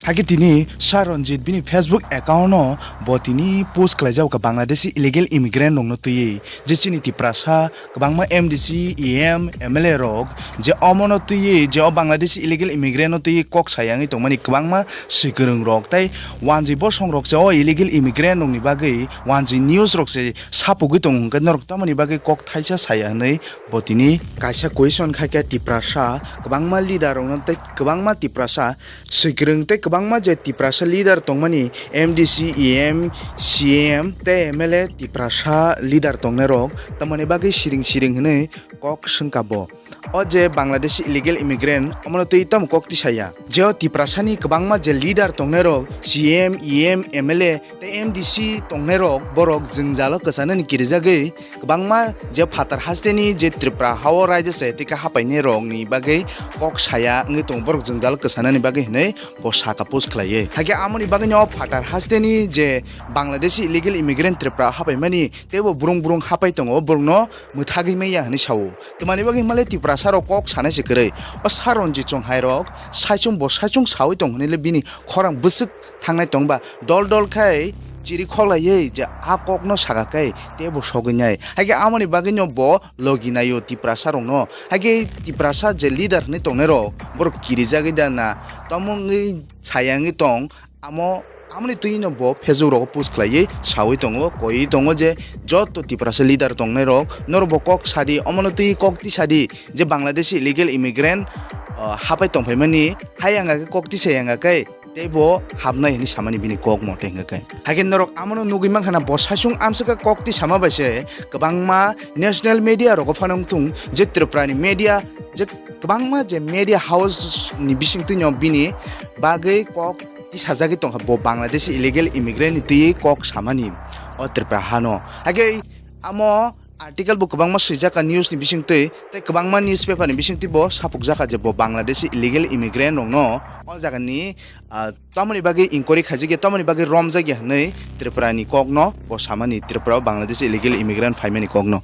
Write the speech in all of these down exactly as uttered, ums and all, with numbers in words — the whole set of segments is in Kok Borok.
Hakhe tini Sir Ranjit bini Facebook account-o bo tini post khlaijak kha Bangladeshi illegal immigrant rokno twiwi, je chini Tiprasa kwbangma M D C, E M, M L A rok je omono twiwi, je o Bangladeshi illegal immigrant-no twiwi kok saya wngwi tongmani kwbangma swikwrwng rok tei wanjwi bosong rok se o illegal immigrant rokni bagwi wanjwi news rok se sapogwi tongo hwnkhe norok tamoni bagwi kok thaisa saya hwnwi bo tini kaisa question khaikha Tiprasa kwbangma leader rokno tei kwbangma Tiprasa swikwrwng tei kwbangma je Tiprasa leader tongmani M D C, E M, C M tei M L A Tiprasa leader tongnai rok tamoni bagwi siring siring hwnwi kok swngkha bo. O je Bangladeshi illegal immigrant omono twi tamo kok tisaya. Je o Tiprasani kwbangma je leader tongnairok C M, E M, M L A tei M D C tongnairok borok jwngjalo kwchanani kirijagwi kwbangma je phatar hasteni je Tripura hao raida se tei khe hapainairokni bagwi kok saya wngwi tongo borok jwngjalo kwchanani bagwi hinwi bo saka post khlaiwi. Hakhe amoni bagwino phatar hasteni je Bangladeshi illegal immigrant Tripura hapaimani teibo brung brung hapai tongo borokno mwthagwi manya hinwi sao. Twmani bagwi himale Tiprasa rok kok sanai se kwrwi. O Sir Ranjit Chonghai rok saichung bo saichung sawi tong hinile bini khorang bwswk thangnai tongba dol dol khai chiri khoklaiwi je a kokno saka kai teibo sogwi nai. Hakhe amoni bagwino bo logi naio Tiprasa rokno. Hakhe Tiprasa je leader hinwi tongnai rok borok kirijagwi da na tamo wngwi saya wngwi tong. Amo, amoni twi no bo Facebook rogo post khlaiwi sawi tongo, koiwi tongo je joto Tiprasa leader tongnai rok norok bo kok sadi, omono twi kok tisadi je Bangladeshi illegal immigrant, ah, hapai tongphaimani, hai wngkha khe kok tisa wngkha khe teibo hapnai hinwi samani bini kok mote wngkha khe. Hakhe norok amono nugwi mankha na bo saichung amswkha kok tisama bai se kwbangma national media rogo phano wngthung je Tripura ni media je kwbangma je media house ni bisingtwi no bini bagwi kok tisajagwi tongkha bo Bangladeshi illegal immigrant ni twi kok samani o Tripura hano. Hakhe amo article bo kwbangma swijak kha news ni bisingtwi tei kwbangma newspaper ni bisingtwi bo sapukjak kha je bo Bangladeshi illegal immigrant rokno o jagani, ah, tamoni bagwi inquiry khaijakya, tamoni bagwi romjakya hwnwi Tripura ni kokno bo samani, Tripura o Bangladeshi illegal immigrant phaimani kokno.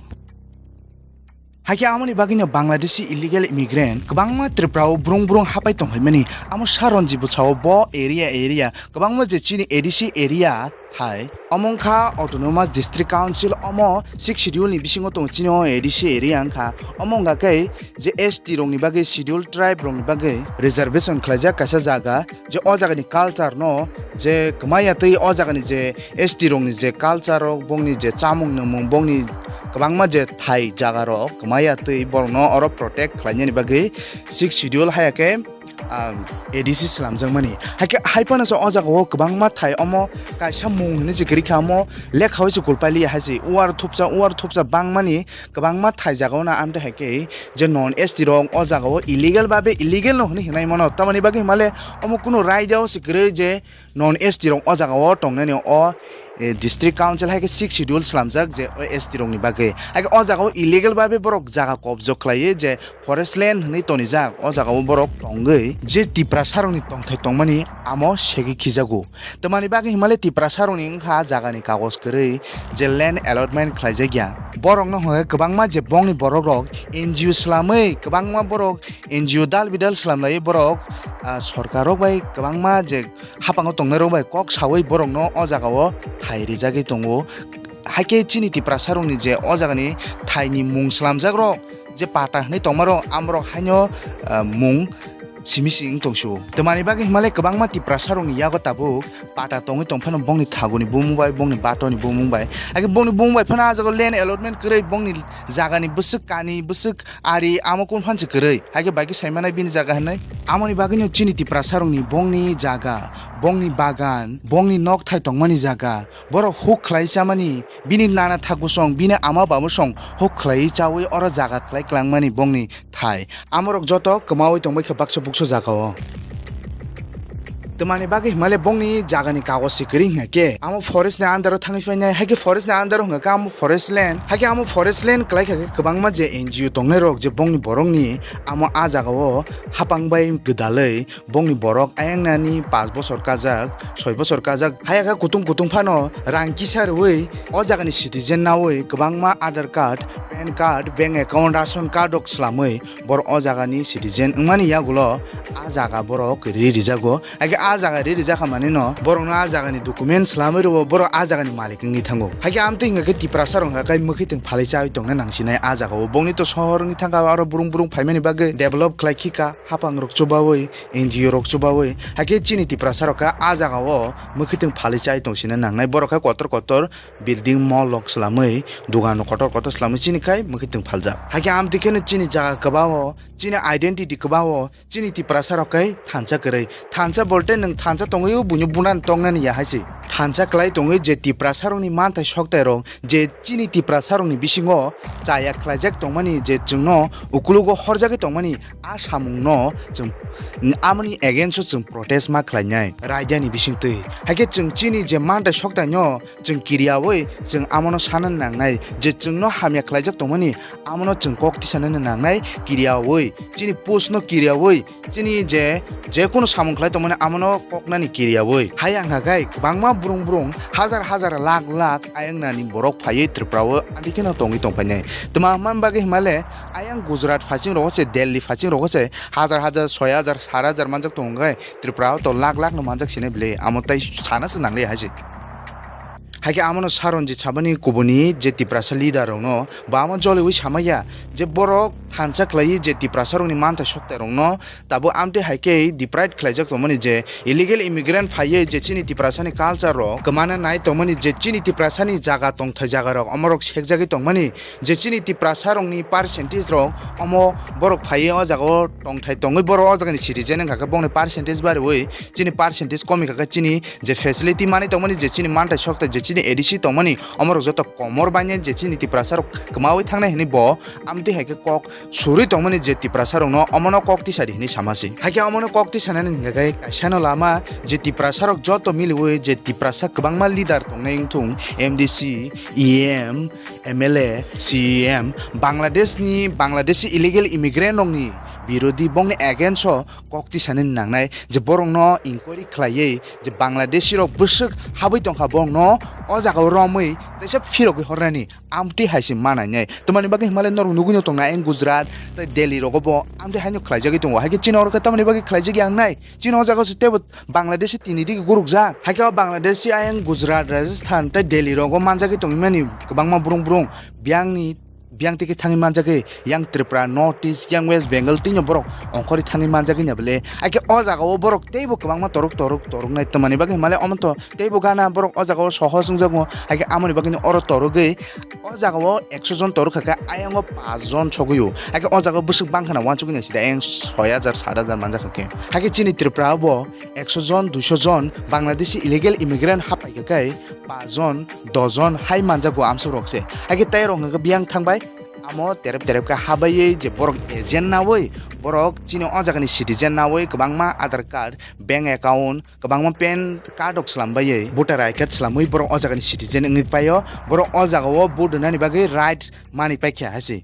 Hakhe amoni bagwino Bangladeshi illegal immigrant kwbangma Tripura o brung brung hapai tongphaimani. Amo Sir Ranjit bo sao bo area area kwbangma je chini A D C area thai. Omo wngkha Autonomous District Council, omo Sixth Schedule ni bisingo tongo chini o A D C area wngkha. Omo wngkha khe je S T rokni bagwi, Schedule Tribe rokni bagwi reservation khlaijak kaisa jaga. Je o jagani culture no je kwmaya twi o jagani je S T rokni je culture rok, bongni je chamung nwngmung, bongni kwbangma je thai jaga rok kwmaya twi borokno oro protect khlainani bagwi Sixth Schedule haya khe, um, A D C slamjakmani. Haikhe, haiphano se o jagao kwbangma thai omo kaisa mung hinwi se kwrwi kha, omo lekha bai se kulpailiya hai se uar thupsa, uar thupsa bangmani kwbangma thai jagao no amtwi hai khe je non S T rok o jagao illegal babe illegal no hinwi hinai mano. Tamoni bagwi himale omo kunu raida o se kwrwi je non S T rok o jagao tongnani o, eh, district council hai khe sixth schedule slamjak je o S T rokni bagwi. Hai khe o jagao illegal babe borok jaga kobjo khlaiwi je forest land hinwi tonijak, o jagao borok tongwi je Tiprasa rokni tongthai tongmani amo segwi khijago. Tamoni bagwi himale Tiprasa rokni wngkha jagani kagoj kwrwi je land allotment khlaijakya. Borokno hwnkhe kwbangma je bongni borok rok N G O slamwi kwbangma borok N G O dal bidal slamlaiwi borok, ah, sorkar rok bai kwbangma je hapango tongnai rok bai kok sawi borokno o jagao thai rijagwi tongo. Haikhe chini Tiprasa rokni je o jagani thaini mung slamjak rok je pata hinwi tongma rok amorok haino, ah, mung simi simi wng tong sio. Tamoni bagwi himale kwbangma Tiprasa rokni yago tabuk pata tongwi tong phano bongni thaguni bumung bai, bongni batoni bumung bai. Haikhe bongni bumung bai phano ah jagao land allotment kwrwi bongni jagani bwswk kani, bwswk ari amo kung phan se kwrwi. Haikhe bai khe sai manai bini jaga hinwi. Amoni bagwino chini Tiprasa rokni bongni jaga, bongni bagan, bongni nokthai tongmani jaga, borok huk khlai chamani, bini nana thakusong, bini ama babusong huk khlai chawi oro jaga khlai klangmani bongni thai. Amorok joto kwmawi tongbai kha baksa buksa jagao. Tamoni bagwi himale bongni jagani kagoj se kwrwi hwnkha khe amo forest ni under o thangwi phainai, haikhe forest ni under o hwnkha khe amo forest land, haikhe amo forest land kwlai kha khe kwbangma je N G O tongnai rok je bongni borokni amo ah jagao hapang bai gwdalwi bongni borok ayang nani pash bosor kajak, soi bosor kajak, hayakhe kutung kutung phano rang kisa rwui o jagani citizen naui kwbangma Aadhaar card, pan card, bank account, ration card rok swlamwi borok o jagani citizen wngmani yagulo ah jaga borok ri rijago. Haikhe a jaga re rijak manino borokno a jagani document slamwi rwo, borok a jagani malik wngwi thango. Haikhe amtwi hwnkha khe Tiprasa rok hwnkha khe mwkhwtwng phalwi chawi tongna nangsinai a jagao. Bongni to sohor wngwi thangkha aro burung burung phaimani bagwi develop khlai khika, haphang rok chubawi, N G O rok chubawi. Haikhe chini Tiprasa rok khe a jagao mwkhwtwng phalwi chawi tongsina nangnai. Borok khe kotor kotor building mall rok slamwi, dogan rok kotor kotor slamwi chini khai mwkhwtwng phaljak. Haikhe amtwi kheno chini jaga kwbao, chini identity kwbao, chini Tiprasa rok khe thansa kwrwi. Thansa bolte nwng thansa tongwi buino bunan tongnani ya hai se. Thansa kwlai tongwi je Tiprasa rokni manthai soktai rok je chini Tiprasa rokni bisingo chaya khlaijak tongmani je chwngno ukulugo horjagwi tongmani a samungno chwng amoni against o chwng protest ma khlainai raidani bisingtwi. Haikhe chwng chini je manthai soktaino chwng kiriyawi chwng amono sana nangnai je chwngno hamya khlaijak tongmani amono chwng kok tisanani nangnai kiriyawi. Chini post no kiriyawi chini je, je kunu samung khlai tongmani amono koknani kiriyawi. Hai wngkha khe kwbangma brung brung hajar hajar lakh lakh ayang nani borok phaiwi Tripura o anti kheno tongwi tongphainai. Twma hwnmani bagwi himale ayang Gujarat phasing rogo se, Delhi phasing rogo se hajar hajar, soi hajar, sat hajar manjak tongo khe Tripura o to lakh lakh no manjak sinai bwle, amo tai sana se nangliya hai se. Haikhe amono Saronjit sabani kubuni je Tiprasa leader rokno ba amo joliwi samaya je borok thansa khlaiwi je Tiprasa rokni manthai soktai rokno tabuk amtwi haikhe deprive khlaijak tongmani je illegal immigrant phaiwi je chini Tiprasani culture rok kwmana nai tongmani je chini Tiprasani jaga tongthai jaga rok omorok sekjagwi tongmani je chini Tiprasa rokni percentage rok omo borok phaiwi o jagao tongthai tongwi borok o jagani citizen wngkha khe bongni percentage bariwi chini percentage komi kha khe chini je facility manwi tongmani, je chini manthai sokthai, je chini A D C tongmani, omorok joto komor bainai je chini Tiprasa rok kwmawi thangnai hwnwi bo amtwi hai khe kok surwi tongmani je Tiprasa rokno omono kok tisadi hwnwi sama se. Haikhe omono kok tisanani hwnkha khe kaisano lama je Tiprasa rok joto miliwi je Tiprasa kwbangma leader tongnai wngthung, M D C, E M, M L A, C E M, Bangladesh ni, Bangladeshi illegal immigrant rokni birodhi bongni against o kok tisanani nangnai je borokno inquiry khlaiwi je Bangladeshi rok bwswk habwi tongkha borokno o jagao romwi teisa phirogwi hornani amtwi hai se manainai. Twmani bagwi himale norok nugwino tongna ayang Gujarat tei Delhi rogo bo amtwi haino khlaijagwi tongo. Haikhe chini oro khe tamoni bagwi khlaijagya wngnai? Chini o jagao se teibo Bangladeshi tini digi gurukjak. Haikhe o Bangladeshi ayang Gujarat, Rajasthan tei Delhi rogo manjagwi tongmani kwbangma brung brung biyangni biyang tiki thangwi manjagwi yang Tripura, North East, yang West Bengal twino borok ongkhorwi thangwi manjagwi na bwle. Haikhe o jagao borok teibo kwbangma torok torok toroknai twmani bagwi himale omontho teibo gana borok o jagao sohor wngjago. Haikhe amoni bagwino oro torogwi o jagao ekso jon torok kha khe ayango paanch jon sogwio. Haikhe o jagao bwswk bangkhana uansukgwi naisida ayang soi hajar, sat hajar manjakha khe. Haikhe chini Tripura o bo ekso jon, duiso jon Bangladeshi illegal immigrant hapai kha khe paanch jon, dos jon hai manjago amsuk rok se. Haikhe tei rok hwnkhe biyang thangbai amo terep terep khe habaiwi je borok agent nawi borok chini o jagani citizen nawi kwbangma Aadhaar card, bank account, kwbangma pan card rok swlambaiwi voter I card swlamwi borok o jagani citizen wngwi paio. Borok o jagao vote rwnani bagwi right manwi paikha hai se.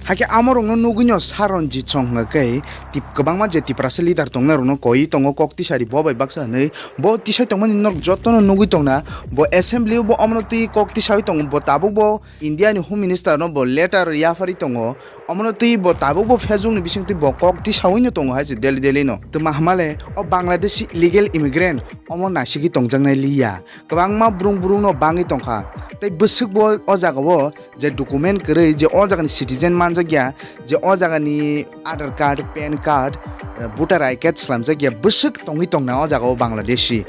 Haikhe amorokno nugwino Saronjit song hwnkha khe tip-, kwbangma je Tiprasa leader tongnairokno koi tongo kok tisari bo bai baksa hwnwi. Bo tisai tongmani norok jotono nugwi tongna. Bo assembly o bo omono twi kok tisawi tongo. Bo tabuk bo India ni Home Minister no bo letter yapharwi tongo. Omono twi bo tabuk bo Facebook ni bisingtwi bo kok tisawino tongo hai se daily daily no. Twma hwnmale o Bangladeshi illegal immigrant omo naisigwi tongjaknai liya. Kwbangma brung brung no bangwi tongkha. Tei bwswk bo o jagao je document kwrwi je o jagani citizen manjakya, je o jagani Aadhaar card, pan card, eh, voter I card swlamjakya bwswk tongwi tongna o jagao Bangladeshi.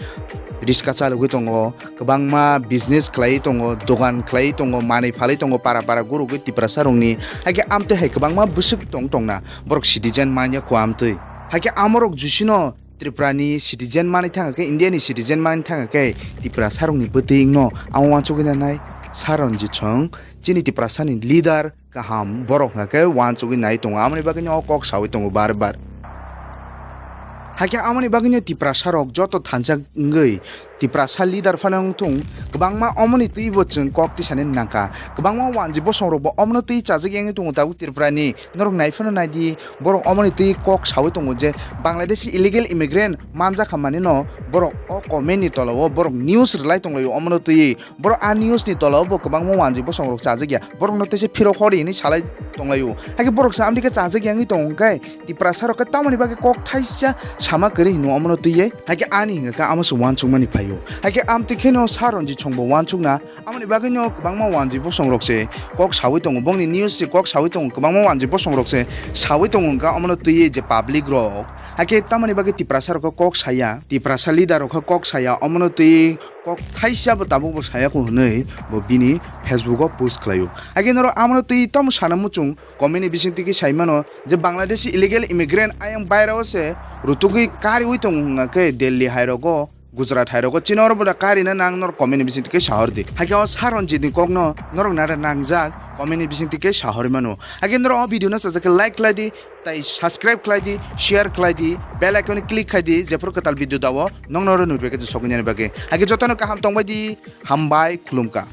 Riska chalogwi tongo, kwbangma business khlaiwi tongo, dogan khlaiwi tongo, manwi phalwi tongo, para para gurugwi Tiprasa rokni. Haikhe amtwi hai kwbangma bwswk tong tongna borok citizen manya kho amtwi. Haikhe amorok jusino Tripura ni citizen manwi thangkha khe, India ni citizen manwi thangkha khe, Tripura sarokni bwtwi wngno amo uansugwi nanai Saronjit song, chini Tiprasa ni leader kaham borok hwnkha khe uansugwi nai tongo, amoni bagwi no o kok sawi tongo bar bar. Haikhe amoni bagwi no Tiprasa rok joto thansa wngwi Tiprasa leader phano wng thung, kwbangma omoni twi bo chwng kok tisani nangkha. Kwbangma wanji bosong rok bo omono twi chajak yangwi tongo tabuk Tripura ni. Norok nai phano nai di, borok omoni twi kok sawi tongo je Bangladeshi illegal immigrant manjakha manino borok o comment ni tola o borok news rwlai tonglaio omono twi. Borok a news ni tola o bo kwbangma wanji bosong rok chajak ya. Borok no teisa phirok hor hinwi salai tonglaio. Hakhe borok sa amtwi khe chajak yangwi tongo hwnkhe Tiprasa rok khe tamoni bagwi kok thaisa sama kwrwi hino omono twi ye. Hakhe ani hwnkha khe amo se wansukmani phaio. Hakhe amtwi kheno Sir Ranjit song bo wansukna. Amoni bagwino kwbangma wanji bosong rok se kok sawi tongo, bongni news se kok sawi tongo, kwbangma wanji bosong rok se sawi tongo wngkha omono twi je public rok. Hakhe tamoni bagwi Tiprasa rok kok saya, Tiprasa leader rok kok saya, omono twi kok thaisa bo tabuk bo saya kho hwnwi bo bini Facebook o post khlaio. Hakhe norok amono twi tamo sana muchung comment ni bising twi khe sai mano je Bangladeshi illegal immigrant ayang baira o se rutugwi kariwi tongo hwnkha khe Delhi hai rogo, Gujarat hai rogo chini oro boda karina nang norok comment ni bising twi khe sahor di. Hakhe o Sir Ranjit ni kok no norok nada nangjak comment ni bising twi khe sahor mano. Hakhe norok o video no sajak khe like khlai di, tai subscribe khlai di, share khlai di, bell icon click khai di, jephru kwtal video dao nong noro notification sokni bagwi. Hakhe jotono kaham tongbai di, hambai khulumkha.